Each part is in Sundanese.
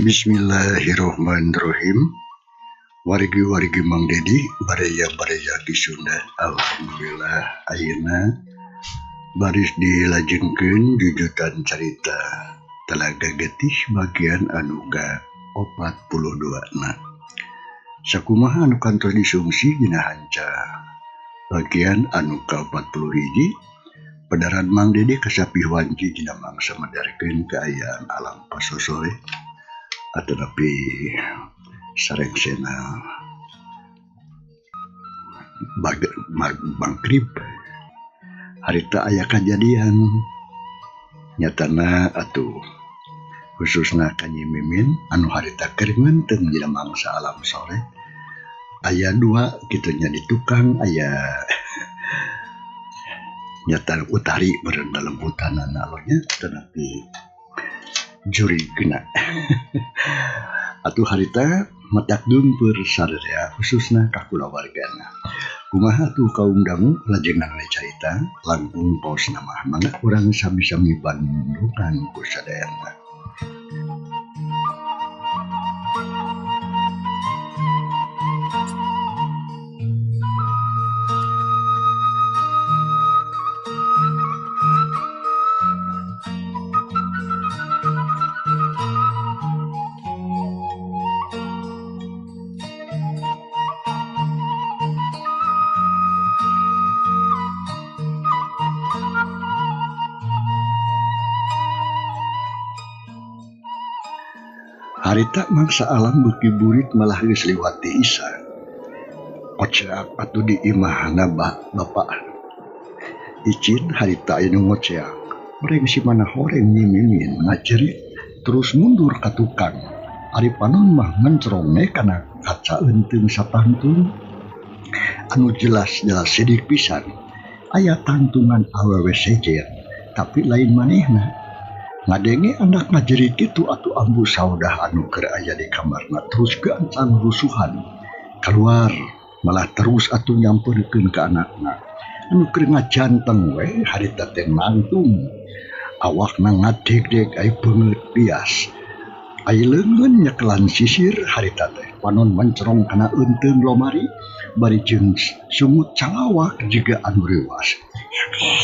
Bismillahirrahmanirrahim. Wargi-wargi Mang Dedi, baraya-baraya di Sunda. Alhamdulillah ayeuna baris dilajengkeun jujutan carita Talaga Getih bagian anu ka-42 na. Sakumaha anu kantos disungsi dina hanca bagian anu ka-41 pedaran Mang Dedi kasapih wanci dina mangsa medarkeun kaayaan alam pasosore atanapi sarengsena mangkrib harita aya kajadian nyatana atuh khususna ka Nyi Mimin anu harita keur ngeunteung dina mangsa alam sore aya dua kitu nya di tukang aya nyata utari beureum dalembutanana alonya tetapi jurigna atuh harita matak geumpeur sararea khususna ka kulawargana. Kumaha atuh kaum dangu lajengna carita langkung paos mah mangga urang sami-sami bandungan ku sadayana. Harita mangsa alam beuki burit malah geus liwat di isa. Koceak atuh di imahna bapak. Icin harita anu ngoceak. Horeng si mana horeng Nyi Mimin ngajerit terus mundur ka tukang. Ari panon mah mencrong we kana kaca eunteung satangtung anu jelas-jelas sidik pisan. Aya tangtungan awewe sejen tapi lain manehna. Ngadenge anak ngajerit kitu atuh Ambu Saudah anu keur aya di kamarna terus gancang rusuhan. Keluar malah terus atuh nyamperkeun ka anakna. Anu keur ngajanteng we harita teh nangtung. Awakna ngadegdeg ai beungeut bias. Ai leungeun nyekelan sisir harita teh panon mencrong kana eunteung lomari bari jeung sungut calawak jiga anu reuas.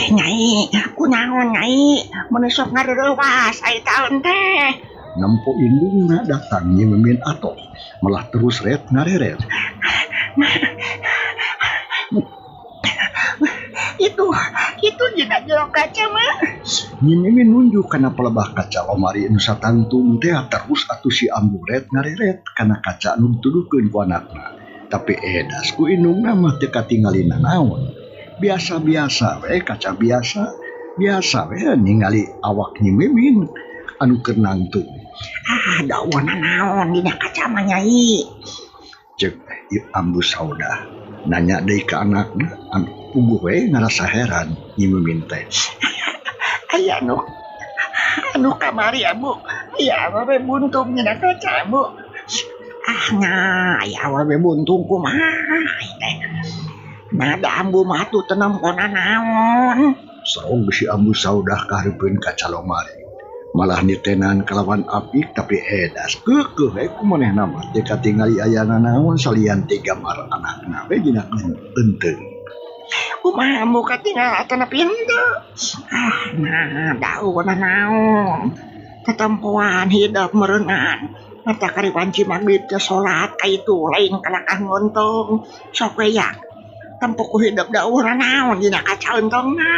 Nyai, kunaon nyai, mun sok ngareuwas ai taun teh. Nempo indungna datang Nyi Mimin atoh, malah terus ret ngareret. Itu dina jero kaca mah. Nyi Mimin nunjuk kana pelebah kaca lomari nu satangtung teh terus atuh si ambu ret ngareret kana kaca nu dituduhkeun ku anakna. Tapi edas ku indungna mah teu katingalina naon. Biasa-biasa we kaca biasa, biasa we ningali awak Nyi Mimin anu keur nangtung. Ah, dawana naon dina kaca mah nyai? Ceuk Ambu Saudah nanya deui ka anakna, anu puguh we ngarasa heran Nyi Mimin teh. Aya anu kamari Ambu, aya awewe buntung dina kaca Ambu. Ah nya, aya awewe buntung kumaha teh. Nah, da Ambu mah atuh teu nempona naon. Sarong si Ambu Saudah kahareupeun kaca lomari. Malah nitenan kalawan apik tapi edas keukeuh we ku manehna mah teu katingali ayana naon salian ti gambar anakna we dina eunteung. Kumaha Ambu katingal atanapi henteu? Ah, nah, dauna naon. Tetempoan hidep meureungan. Mata kari wanci magrib teh salat ka itu lain kalakah ngeunteung. Sok we ya. Tempo ku hidep dauna naon dina kaca eunteungna.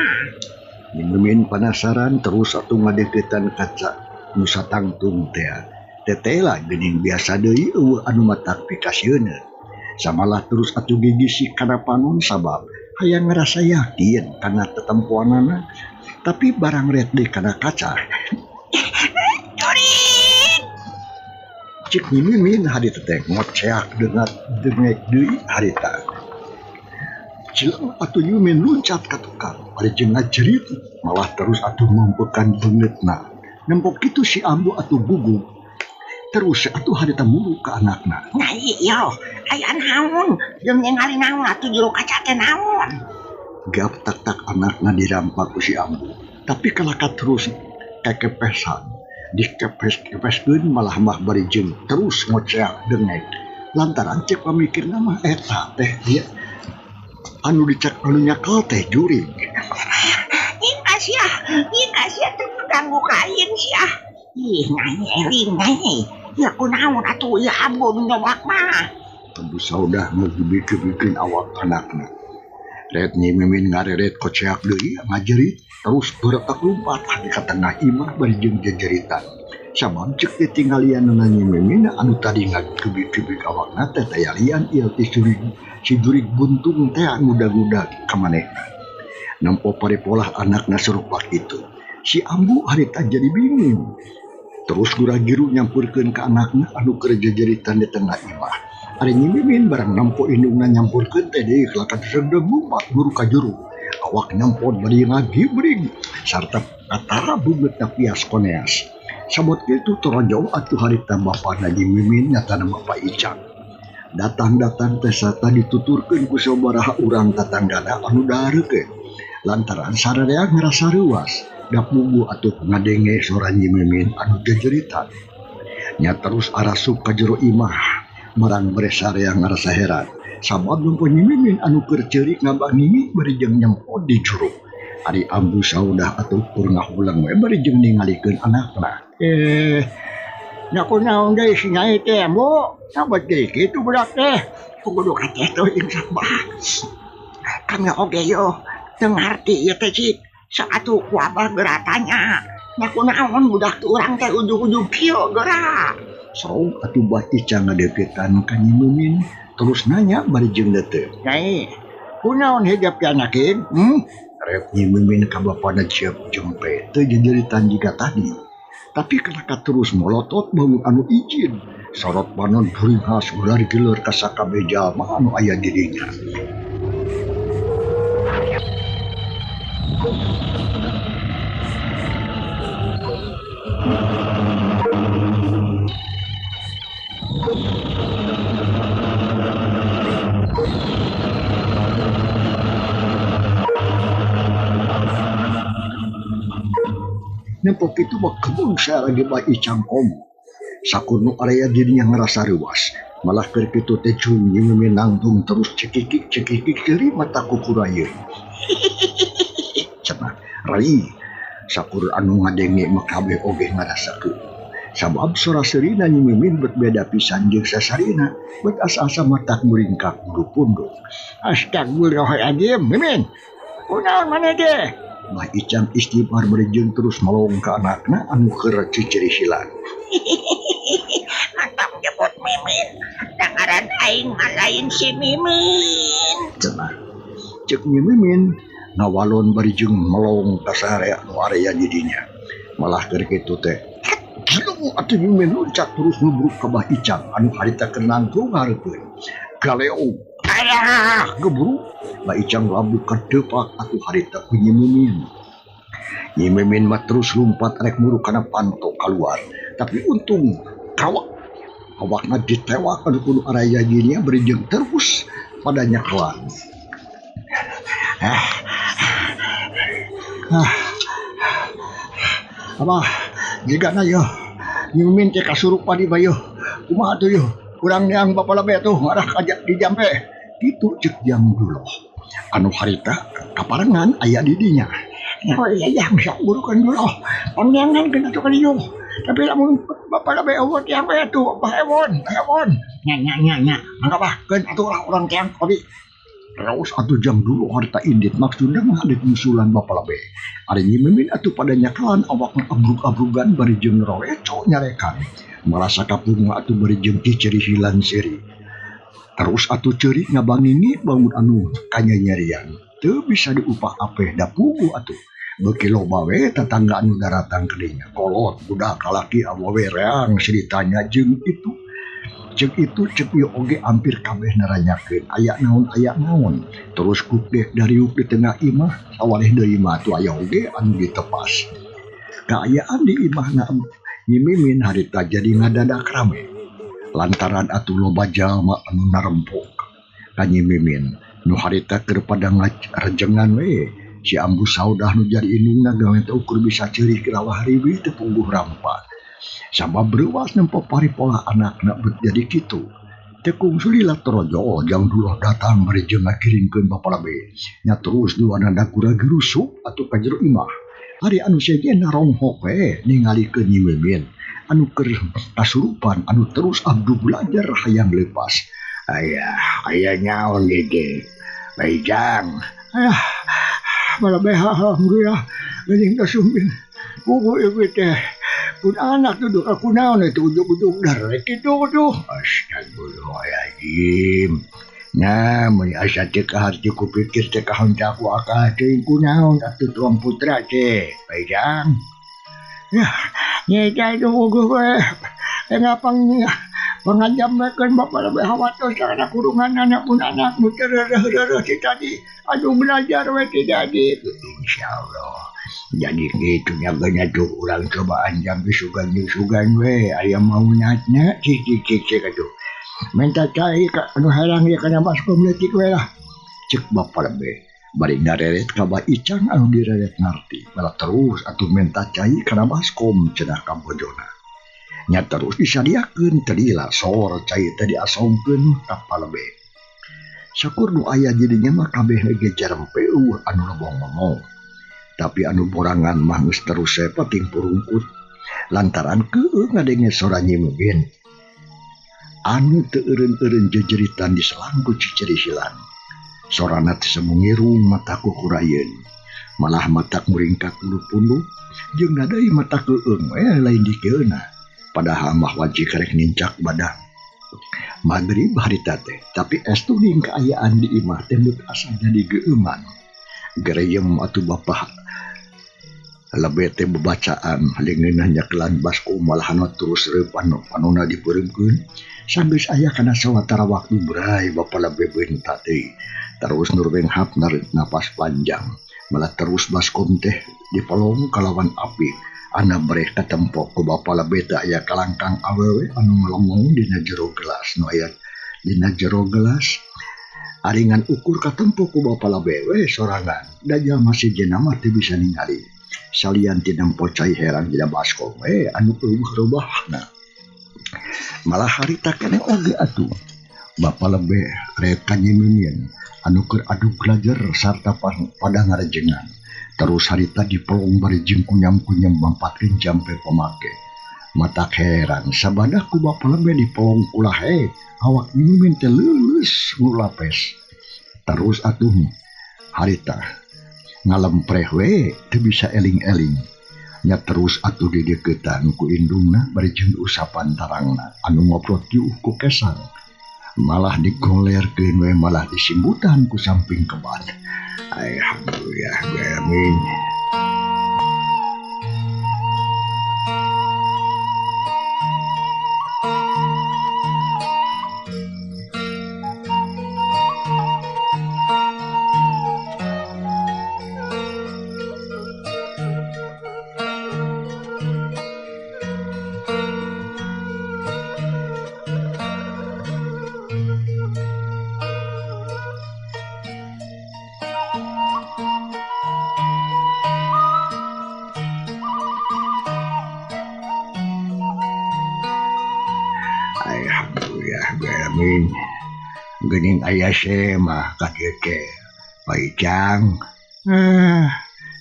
Nyi Mimin penasaran terus atuh ngadeukeutan kaca nu satangtung teh. Tetela geuning biasa deui eueuh anu matak pikasieun. Samalah terus atuh gigisik kana panon sabab hayang ngarasa yakin kana tetempoanana. Tapi barang ret deui kana kaca. Jurig! Cik Nyi Mimin harita teh ngoceak dengat dengek deui harita. Cileng atuh Nyi Mimin luncat ka tukang bari jeung ngajerit malah terus atuh mompekan beungeutna. Nempok kitu si Ambu atuh gugup. Terus atuh harita muru ka anakna. Nyai yo, aya naon? Jeung ningali naon atuh jero kaca teh naon? Gap tak-tak anakna dirampak ku si Ambu. Tapi kalaka terus kekepesan. Dikepes-kepeskeun malah mah bari jeung terus ngoceak dengek. Lantaran cek pamikirna mah eta teh dia anu dicek anu nyakel teh jurig. Ih sia, ih sia teu ganggu ka aing sia. Ih nyanyi eling nyanyi. Ya kunaon atuh ieu ambu nu nyobak mah. Ambu Saudah ngegibik-gebikin awak anakna. Ret Nyi Mimin ngareret koceak deui ngajerit terus beretak lumpat ka tengah imah bari jeung jejeritan. Sabab cek ditinggalianna Nyi Mimin anu tadi ngagebik-gebik awakna teh tayalian ieu ti si jurig buntung teh ngudag-ngudag ka manehna. Nempo paripolah anakna serupa kitu. Si ambu harita jadi bingung. Terus gura-giru nyampurkeun ka anakna anu keur jejeritan di tengah imah. Ari Nyi Mimin barang nempo indungna nyampurkeun teh deui kalakan seudeung lumpat buru ka juru. Awak nyampon bari ngagibrig sarta katara beungeutna pias koneas. Sabot kitu torojong atuh harita bapana Nyi Mimin nyatana Bapak Icang. Datang-datang teh sarta dituturkeun ku sabaraha urang tatanggana anu dahareukeun. Lantaran sararea ngerasa reuas, da puguh atuh ngadenge sora Nyi Mimin anu jejeritan. Nya terus arasup ka jero imah. Marang bere sarea ngarasa heran. Sabab nempo Nyi Mimin anu keur ceurik ngabangingi bari jeung nyempod di juru. Ari Ambu Saudah atuh keur ngahulang we bari jeung ningalikeun anakna. Nya kunaon deui si Nyai teh, Ambu? Sabot deui kitu budak teh. Kudu kateh teuing sabah. Kami oge yo teu ngarti ieu teh cik. Sok atuh ku abah geura tanya. Nya kunaon budak teh urang teh ujug-ujug kieu geura. Saung atuh Bah Ica ngadeukeutan ka Nyi Mimin terus nanya bari jeung deuteuh. Nyai, kunaon hijab ti anak ieu? Rek Nyi Mimin ka bapana ciep jempe teu jejeritan jiga tadi. Tapi kalaka terus molotot bangun anu izin. Sorot panon buringhas ular gilir ka sakabeh jalma anu aya di dinya. Nempo kitu mah kebun saya lagi Bah Icang komo. Sakur nu area dirinya ngerasa reuas. Malah keur kitu teh cung Nyi Mimin nangtung terus cekikik cekikik deui mata kukurayeun. Cenah rai sakur anu ngadenge mah kabeh oge ngarasakeun. Sabab sora seurina Nyi Mimin bet beda pisan jeung sasarina, bet asa-asa matak muringkak bulu punduk. Astagfirullahaladzim, Mimin. Kunaon maneh teh? Bah Icang istighfar bari jeung terus melong ka anakna anu keur cicirisilan. Mantap nyebut Mimin. Dangaran aing mah lain si Mimin. Cenah. Ceuk Nyi Mimin ngawalon bari jeung melong ka sarea nu area di dinya. Malah keur kitu teh. Gilung atuh Nyi Mimin loncat terus nubruk ka Bah Icang anu harita keur nangtung hareupeun. Galeo. Ayah, geburu. Bah Icang labu kadepak atuh harita ku Nyi Mimin. Nyi Mimin mah terus lumpat rek muru kana panto kaluar. Tapi untung kawak awakna ditewak anu kudu araya dinya bari jeung terus pada nyakelan. Abah, jigana yo. Nyi Mimin teh kasurupan di bayo. Kumaha tuh yo? Urang neang bapa lebe tuh ngarah kaja di jampe. Kitu ceuk Jang Duloh. Anu harita kaparengan aya di dinya. Oh iya iya, sok burukeun Duloh. Pangneangan keun atuh ka dieu. Tapi lamun bapa lebe eueuh tiang we atuh, Bah Ewon, Bah Ewon. Nya nya nya nya. Mangga bah, keun atuh lah urang tiang kopi. Terus atuh Jang Duloh harita indit maksudna mah adek nyusulan bapa lebe. Ari Nyi Mimin atuh pada nyakalan awakna abrug-abrugan bari jeung roreco nyarekan. Marasa kapung atuh bari jeung cicirihilan seuri. Terus atuh ceurik ngabangingi bangun anu kanyanyarian. Teu bisa diupah apeh da puguh atuh. Beuki loba we tatangga anu daratang ka dinya. Kolot budak kalaki awewe reang ceritanya jeung itu. Ceuk itu ceuk ieu oge hampir kabeh naranyakeun aya naon aya naon. Terus kukdek dariuk di tengah imah sawaleh deui mah atuh aya oge anu ditepas. Kaayaan di imahna Nyi Mimin harita jadi ngadadak rame. Lantaran atuh loba jalma anu narempok ka Nyi Mimin nu harita keur pada ngarejengan we. Si Ambu Saudah nu jadi indungna gawe teh ukur bisa ceurik rawah riwih teu pungguh rampa. Sabab reuwas nempo paripola anakna bet jadi kitu. Teu kungsu lila torojo jang duloh datang bari jeung ngagiringkeun Bapa Lebe. Nya terus duanana gura-gerusuk atuh ka jero imah. Ari anu sejenna ronghok we ningalikeun Nyi Mimin anu keur kasurupan anu terus abdu belajar hayang leupas. Ayah, aya nyaon deui. Baijang. Ayah, Balabe alhamdulillah geuning kasumping. Pugu ieu teh. Pun anak duduk aku naon itu ujug-ujug darek kitu tuh. Astagfirullahaladzim. Nah, mun asa teu kaharti ku pikir teh kahonca ku akal teuing kunaon atuh tuang putra teh. Baijang. Ya, nya itu puguh we. Ngapang pangajamkeun Bapa Lebe hawatos kana kurungan anak pun anak nu teu reureuh-reureuh ti tadi. Aduh belajar we ti jadi. Insyaallah. Jadi kitu nya geuna tuh urang cobaan jam sugan-sugan we aya mau nyatna cik cik cik atuh. Menta cai ka anu herang ieu kana baskom leutik we lah. Cek Bapa Lebe bari ngareret ka Bah Icang anu direret ngarti. Malah terus atuh menta cai kana baskom cenah ka bojona. Nya terus disadiakeun teu lila sor cai teh diasongkeun ka Palebe. Sakur nu aya jadinya mah kabeh ge jarempe eueuh anu lobong ngomong. Tapi anu borangan mah geus terus sepeting purungkut lantaran keueuh ngadenge sora Nyi Mimin. Anu teu eureun-eureun jejeritan diselangku cicirisilan. Sorana teh semungirung mata kukurayeun. Malah matak muringkak bulu punduk jeung nadai mata keueung we lain dikeuna. Padahal mah wajib karek nincak badan. Magrib harita teh, tapi estu ning kaayaan di imah teh mut asa jadi geueuman. Gereyem atuh Bapak Lebe teh bebacaan leungeunah nyakelan baskom malahan terus reupan panona dipeureumkeun. Sanggeus aya kana sawatara waktu bray Bapak Lebe beunta teh. Terus nur benghap narik napas panjang. Malah terus baskom teh dipolong kalawan api. Ana breh katempo ku Bapa Lebe teh aya kalangkang awewe anu ngelomong dina jero gelas nu aya dina jero gelas aringan ukur katempo ku Bapa Lebe we sorangan da jalma sejenna mah teu bisa ningali salian ti nempo cai herang dina baskom we anu eueuh robahna malah harita keneh oge atuh Bapa Lebe rek ka Nyi Mimin anu keur adug belajar sarta pada ngarejengan. Terus harita dipelong bari jeung kunyam-kunyam mampatkeun jampe pamake. Matak heran sabada ku Bapa Lebe dipelong kulahe awak Nyi Mimin teh leuleus ngulapes. Terus atuh harita ngalempreh we teu bisa eling-eling. Nya terus atuh dideuketan ku indungna bari jeung usapan tarangna anu ngobrol tiuh ku kesang. Malah digolerkeun we malah disimbutan ku samping kebat. Alhamdulillah, amin. Alhamdulillah, geuning aya semah ka dieu teh. Paicang.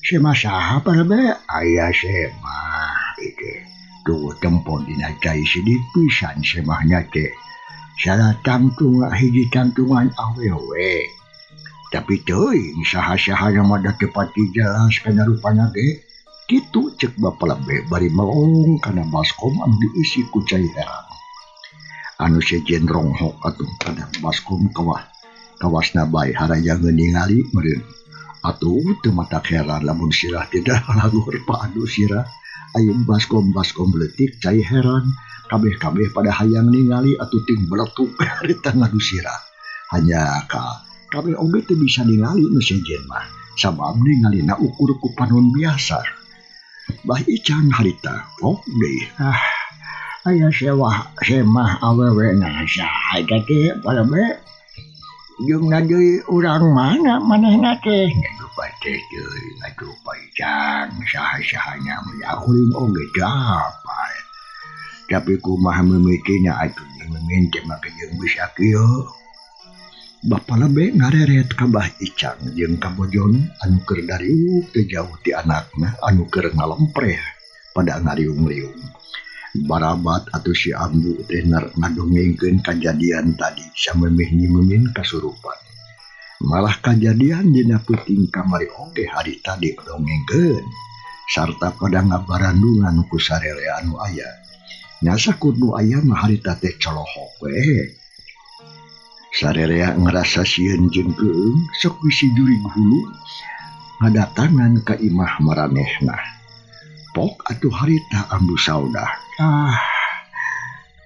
Semah saha Palebe? Aya semah ieu. Tuh tempo dina cai sidik pisan semahnya teh. Salah tangtung hiji tangtungan awewe. Tapi teuing saha-saha mah da teu pati jelas kana rupana ge. Kitu cek Bapa Lebe bari melong kana baskom anu diisi ku cai herang. Anu sejen ronghok atuh kana baskom kawah kawasna bae harayangeun ningali meureun. Atuh teu matak heran lamun sirah tidak lagor padu sirah. Aya baskom-baskom leutik cai heran kabeh-kabeh pada hayang ningali atuh ting beletuk harita ngadu sirah. Hanya ka kabeh oge teu bisa ningali nu sejen mah sabab ningalina ukur ku panon biasa. Bah Ican harita oh deui. Aya sewah semah awewe na saha eta teh Palebe? Jeung na deui urang mana manehna teh? Ngadupa teh deui ngadupa Icang saha-sahanya mun akuring oge teu apal. Tapi kumaha mimitinya atuh mimin teh make jeung bisa kieu. Bapa Lebe ngareret ka Bah Icang jeung ka bojona anu keur dariuk teu jauh ti anakna anu keur ngalempreh pada ngariung-riung. Barabat atuh si ambu teh ngadongengkeun kajadian tadi samemeh Nyi Mimin kasurupan. Malah kajadian dina peuting kamari oge hari tadi dongengkeun sarta pada ngabarandungan ku sarere anu aya. Nya sakur nu aya mah harita teh colohok we. Sarerea ngerasa sieun jeung keueung sok bisi jurig hulu ngadatangan ka imah maranehna. Pok atuh harita ambu saudah. Ah,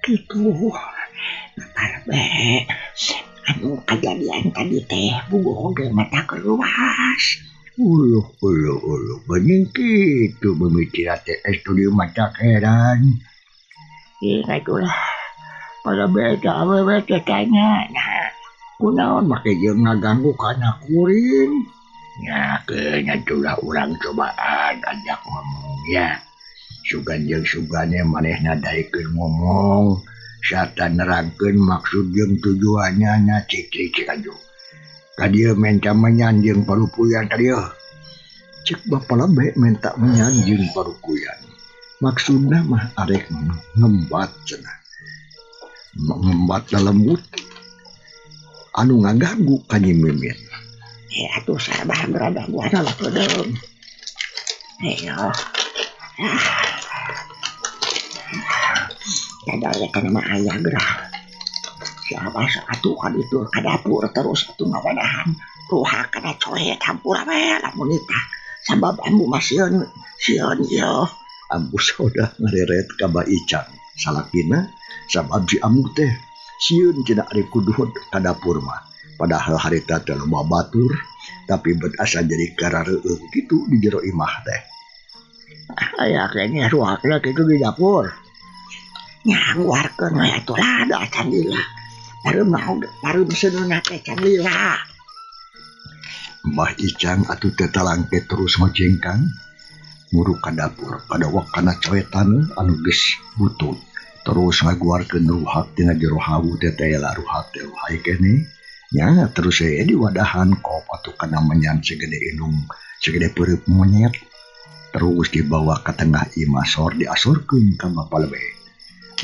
kitu. Bapak Lebe, anu kajadian tadi teh bugo oge mata keluas. Uluh uluh uluh bening kitu mimiti teh studio mata heran. Ih, itulah. Pada beta awewe teh tanya, nah, kunaon make jeung ngaganggu kana kuring? Nya keun atulah urang cobaan ajak ngomong ya. Sugan jeung sugane manehna daekeun ngomong sarta nerangkeun maksud jeung tujuannya nya cik cik aduh. Ka dieu menta menyan jeung parupuyan ka dieu. Cek Bapa Lebe menta menyan jeung parupuyan. Maksudna mah arek ngembat cenah. Ngembat lelembut anu ngaganggu ka Nyi Mimin. Atuh sabar berada gua lah peudeum. Ayo. Kada kana mah ayah gerah. Siapa atuh ka ditu ka dapur terus atuh ngawadahan. Ruha kana coet hampura we lamun nitah. Sabab ambu mah sieun sieun ieu. Ambu saudah ngareret ka Bah Icang. Salakina sabab si ambu teh sieun cenah ari kuduhut ka dapur mah. Padahal harita teh loba batur, tapi bet asa jadi karareueung kitu di jero imah teh. Aya keneh ruhakna kitu di dapur. Nya nguarkeun we atuh lah da can lila. Pareum naon pareum seuneuna teh can lila. Mbah Icang atuh teh talangke terus ngojengkang muruk ka dapur kadawak kana coetan anu geus butut. Terus ngaguarkeun ruhak tina jero hawu teh teh lah ruhak teh ruhai keneh. Nya terus saya di wadahan kop atau kana menyan segede indung segede peureub monyet. Terus dibawa ke tengah imah sor diasorkeun ka Bapa Lebe.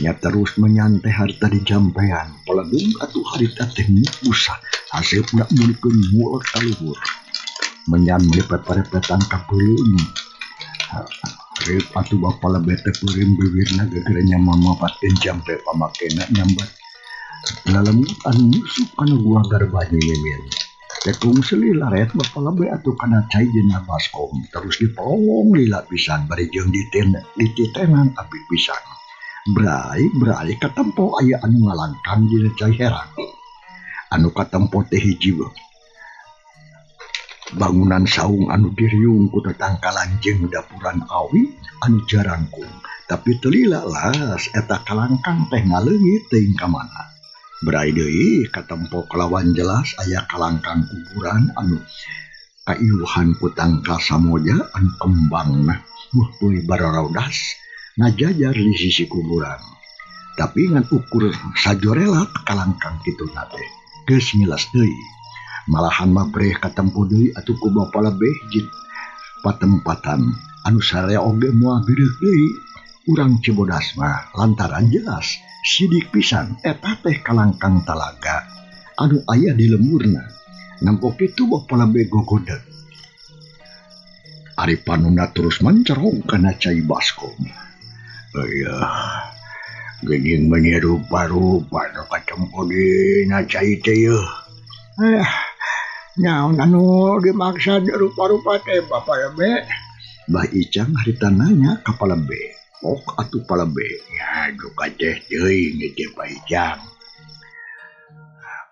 Nya terus menyan teh harita dijampean peledung atuh harita teh usah haseupna meulikeun mulek ka luhur. Menyan meuli peperepetan ka peuleum. Reup atuh Bapa Lebe teh peureum bibirna gegerenya mamapatkeun jampe pamakena nyambat lalembut anu nyusup kana gua garbah Nyi Mimin. Tekung seuli laret Bapa Lebe atuh kana cai dina baskom terus dipolong lila pisan bari jeung dititenan api pisan. Brai brai katempo aya anu ngalangkang dina cai herang. Anu katempo teh hiji bangunan saung anu diriung ku tatangkalan jeung dapuran awi anu jarangkung. Tapi teu lila las eta kalangkang teh ngaleungit teuing ka mana. Brai deui katempo kalawan jelas aya kalangkang kuburan anu kaiuhan ku tangkal samoja anu kembangna meuh bararaudas ngajajar di sisi kuburan. Tapi ngan ukur sajorelat kalangkang kituna teh geus milas deui. Malahan mah breh katempo deui atuh ku Bapa Lebe hiji patempatan anu sararea oge moal bireuk deui. Urang Cibodas mah lantaran jelas sidik pisan eta teh kalangkang talaga anu aya di lemurna. Nempo kitu Bapa Lebe gogodeg. Ari panuna terus mencerong kana cai baskom. Ayah, geuning meuni rupa-rupa nu katempo dina cai teh yeuh. Ah, naon anu dimaksud rupa-rupa teh Bapa Lebe? Bah Icang harita nanya ka Pak Lebe. Pok atuh Pak Lebe. Ya duka teh teuing teh Bah Icang.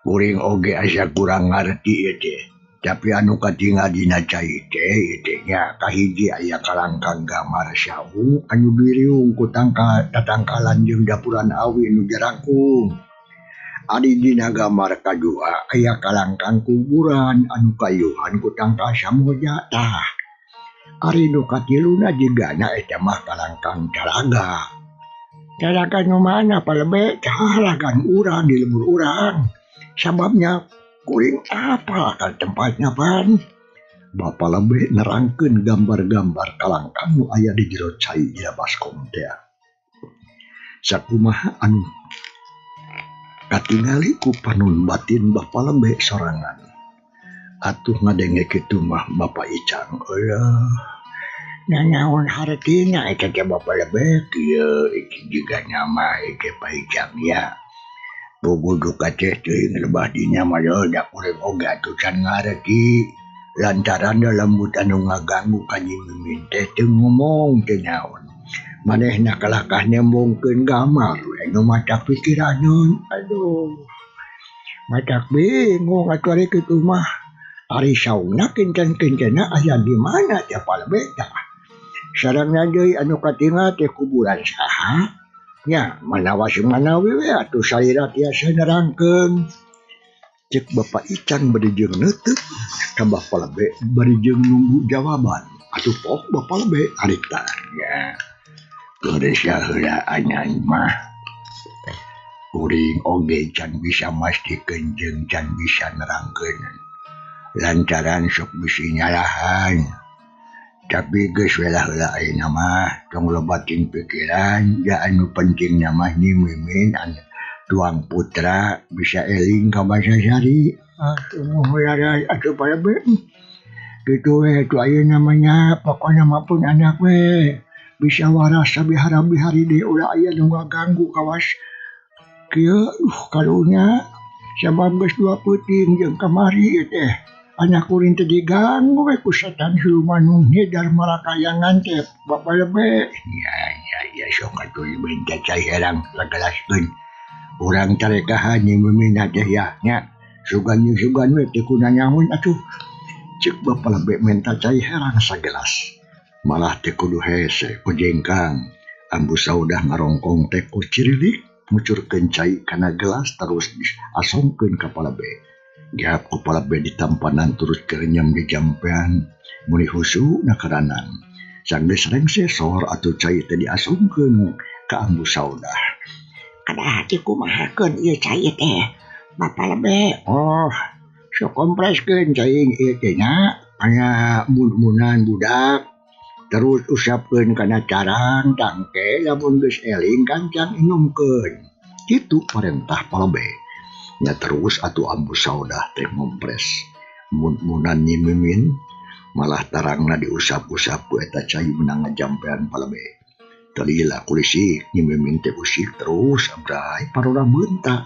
Kuring oge asa kurang ngarti ieu teh. Tapi anu katingal dina cai teh ieu teh nya kahiji aya kalangkang gamar saung anu diriung ku tatangkalan jeung dapuran awi nu jarangkung. Ari dina gamar kadua aya kalangkang kuburan anu kayuhan ku tangkal samoja tah. Ari nu katiluna jigana eta mah kalangkang talaga. Talagan nu mana palebe talagan urang di lembur urang. Sababnya kuring apal ka tempatna pan. Bapa Lebe nerangkeun gambar-gambar kalangkang nu aya di jero cai dina baskom teh. Sakumaha anu katingali ku panon batin Bapa Lebe sorangan. Atuh ngadenge kitu mah Bapa Icang eueuh. Nanaon hartina eta teh Bapa Lebe kieu iki jiga nama ieu Pak Icang ya. Puguh duka teh teuing lebah dinya mah da kuring oge atuh can ngareti. Lantaran da lembut anu ngaganggu ka Nyi Mimin teh teu ngomong teu naon. Manehna kalakah nembongkeun gambar we nu matak pikiraneun. Aduh. Matak bingung atuh ari kitu mah. Ari saungna kinten-kintenna aya di mana teh Palebe tah. Sareng deui anu katingal teh kuburan saha? Nya manawa manawi we atuh salira tiasa nerangkeun. Cek Bapak Icang bari jeung neuteuk ka Bapa Lebe bari jeung nunggu jawaban. Atuh pok Bapa Lebe harita nya. Geus heula anyan mah. Kuring oge can bisa mastikeun jeung can bisa nerangkeun. Lantaran sok bisi nyalahan. Tapi geus we lah heula ayeuna mah tong loba ting pikiran da anu penting mah Nyi Mimin anu tuang putra bisa eling ka Basasari. Atuh atuh Palebe. Kitu we atuh ayeuna mah nya pokona mah pun anak we bisa waras sabihara-bihari deui ulah aya nu ngaganggu kawas kieu karunya sabab geus dua peuting jeung kamari ieu teh. Anak kuring teh diganggu we ku setan siluman nu ngidar marakayangan teh Bapa Lebe. Ya ya ya sok atuh minta cai herang lagelaskeun. Urang tarekahan Nyi Mimin teh ya nya. Sugan jeung sugan we teh kunanyaun atuh. Cek Bapa Lebe minta cai herang sagelas. Malah teh kudu hese kujengkang. Ambu Saudah ngarongkong teh ku cirilik ngucurkeun cai kana gelas terus asongkeun ka Palebe. Gap ku Palebe ditampanan terus kerenyem di jampean muni husu na karanan. Sanggeus rengse sohor atuh cai teh diasongkeun ka Ambu Saudah. Kada hati kumahakeun ieu cai teh Bapa Lebe. Oh, sok kompreskeun cai ieu teh nya kana mun-munan budak. Terus usapkeun kana carang tangke lamun geus eling kancang inumkeun. Kitu parentah Palebe. Nya terus atuh Ambu Saudah teh ngompres. Mun-munan Nyi Mimin malah tarangna diusap-usap ku eta cai meunang ngajampean Palebe. Talila kulisik Nyi Mimin teh usik terus abrai parora beunta.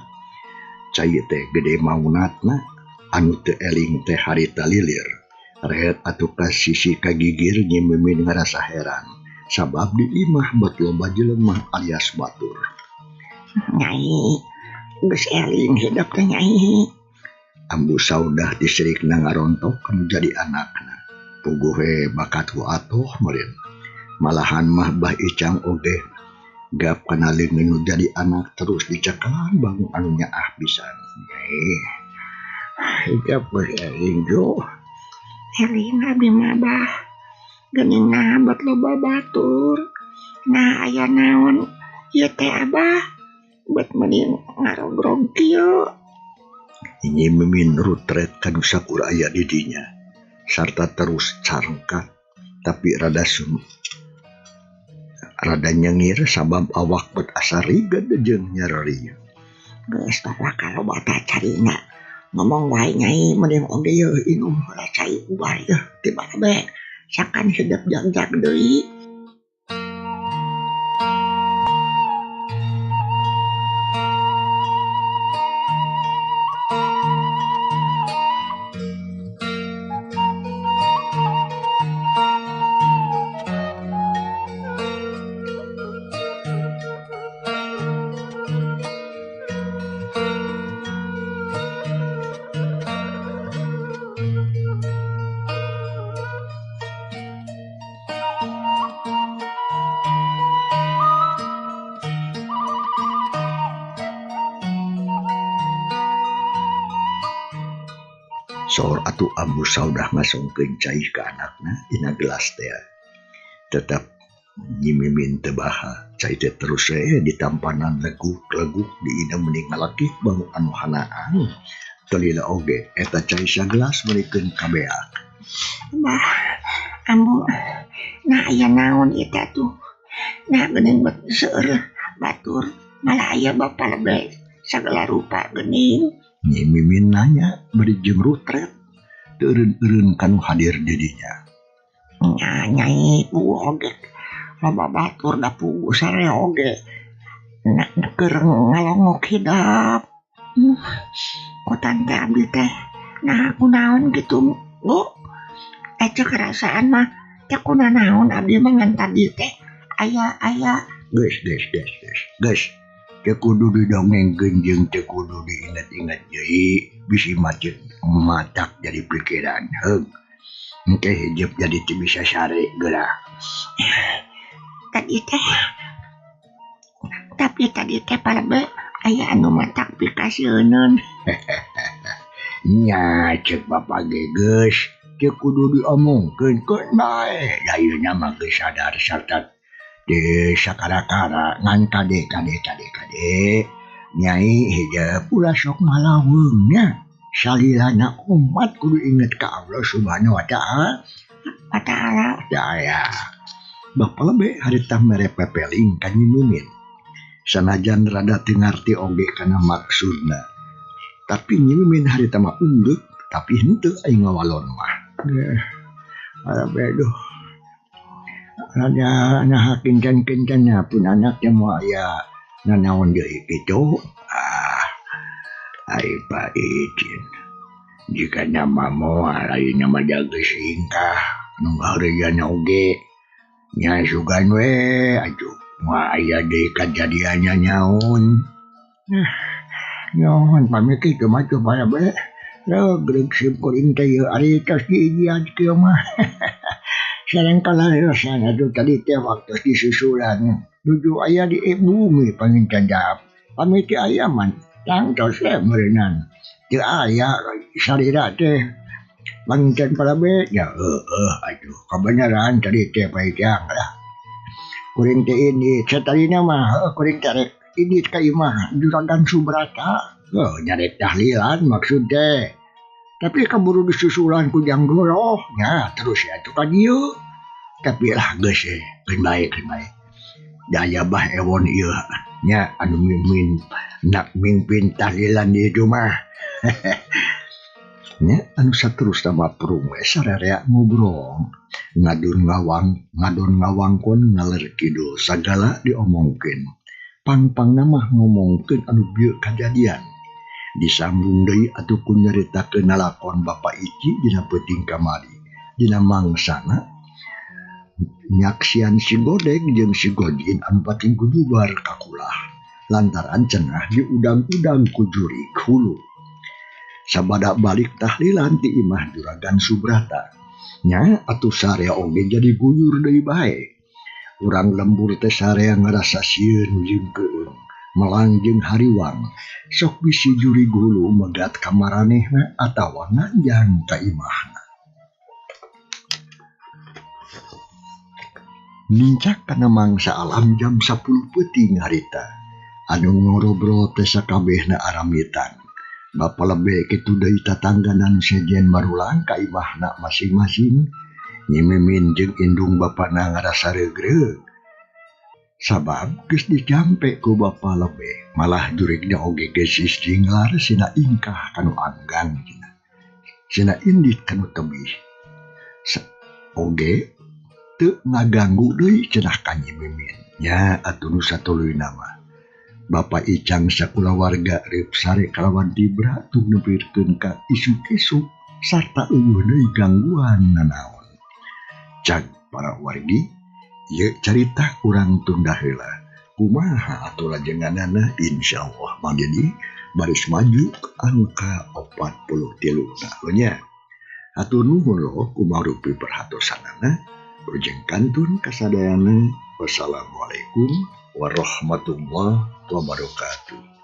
Cai teh gede maunatna anu teu eling teh harita lilir. Rehet atuh ka sisi kagigir Nyi Mimin ngarasa heran sabab di imah bet loba jelema alias batur. Nyai geus eling hidup teh nyai. Ambu Saudah disirikna ngarontok anu jadi anakna. Puguh we bakat ku atoh meureun. Malahan mah Bah Icang oge gap kana leungeun nu jadi anak terus dicakalan bangun anu nyaah pisan. Nyai hidup geus eling jo. Eling abdi mah bah. Geuning nah bet loba batur. Nah aya naon ieu teh abah? Bet meuni ngarogrog kieu. Nyi Mimin rutret ka nu sakur aya di dinya sarta terus carengkat tapi rada rada nyengir sabab awak bet asa riged jeung nyereri. Geus tah kaloba tah carina. Ngomong wae nyai mending oge yeuh inum heula cai ubar yeuh ti Palebe. Sakan hidup jagjag deui. Sor atuh Ambu Saudah ngasongkeun cai ka anakna dina gelas teh. Tetep Nyi Mimin teu baha. Cai teh terus ditampanan leguk-leguk diina meni ngalakih bau anu hanaan. Teu lila oge eta cai sagelas meurikeun kabeak. Bah, ambu, nah aya naon ieu teh atuh. Nah geuning bet seueur batur malah aya bapa lebe sagala rupa geuning. Nyi Mimin nanya bari jeung rutret teu eureun-eureun kanu hadir di dinya. Nya nyai puguh oge loba batur da puguh sare oge na keur ngalongok hidep. Ku tante abdi teh nah kunaon kitu Bu? Ceuk karasaan mah teh kunanaon abdi mah ngan tadi teh aya-aya geus geus geus geus geus teu kudu didongengkeun jeung teu kudu diinget-inget deui bisi macet matak jadi pikiran heug. Engke hijep jadi teu bisa sare geura. Tadi teh tapi tadi teh palebe aya anu matak pikasieun. Nya ceuk bapa ge geus teu kudu diomongkeun keun bae. Da ayeuna mah geus sadar sarta teu sakara-kara ngan kade kade kade kade. Nyai hijep ulah sok malaweung nya. Salilana umat kudu inget ka Allah Subhanahu wa Ta'ala. Wa Ta'ala. Daya. Bapa lebe harita mere pepeling ka Nyi Mimin. Sanajan rada teu ngarti oge kana maksudna. Tapi Nyi Mimin harita mah unggeuk tapi henteu aing ngawalon mah. Aduh. Rada nah kencan-kencanna pun anaknya moal aya nanaon deui kitu. Ah. Ai Pak Icin. Jika nama moal ayeuna mah geus ingkah nu ngaheureuyana oge. Nya sugan we atuh moal aya deui kajadiannya nyaun. Nah, nyaun pamit kitu mah teu bae bae. Regreg sim kuring teh ieu ari tos diijian kieu mah. Sareng kalaresan atuh tadi teh waktu disusulan nuju aya di bumi panginten jap. Pamit teh aya man tangtos we meureunnan. Teu aya salira teh panginten palabe ya heueuh atuh kabeneran tadi teh paijang lah. Kuring teh ini satarina mah heueuh kuring teh rek ini ka imah Juragan Subrata. Heuh nyarek tahlilan maksud teh. Tapi kaburu disusulan ku Jang Goroh nya terus ya atuh ka dieu. Tapi lah geus keun bae keun bae. Daya bah ewon ieu nya anu mimin nak mimpin tahlilan di dieu mah. Nya anu saterusna mah prung we sararea ngobrol. Ngadon ngawang, ngadon ngawangkon ngaler kidul sagala diomongkeun. Pangpangna mah ngomongkeun anu bieu kajadian. Disambung deui atuh ku nyaritakeun nalakon Bapa Ici dina peuting kamari. Dina mangsana nyaksian si Godeg jeung si Godin anu pating kujubar kakulah lantaran cenah diudang-udang ku jurig hulu. Sabada balik tahlilan ti imah Juragan Subrata. Nya atuh sarea oge jadi guyur deui bae. Urang lembur teh sarea ngarasa sieun jeung keung, melang jeung hariwang. Sok bisi jurig hulu megat ka maranehna atawa nganjang ka imahna. Nincak kana mangsa alam jam 10 peuting harita. Anu ngorobrol teh sakabehna aramitan. Bapa lebe kitu deui tatangganan sejen marulang ka imahna masing-masing. Nyi Mimin jeung indung bapana ngarasa regreg. Sabab geus dicampe ku bapa lebe, malah jurigna oge geus istinglar sina ingkah kanu anggang cenah. Sina indit kanu tebih. Oge teu ngaganggu deui cenah ka Nyi Mimin. Nya atuh nu satuluyna mah. Bapa Icang sakulawarga reup sare kalawan tibra tung nepirkeun ka isuk-isuk sarta eueuh deui gangguan nanaon. Cag para wargi, ieu carita urang tunda heula. Kumaha atuh lajenganana insyaallah Mang Dedi baris maju anu ka 43 nya. Hatur nuhun loh kumaha rupi perhatosanana. Rujeng kantun kasadayana. Wassalamualaikum warahmatullahi wabarakatuh.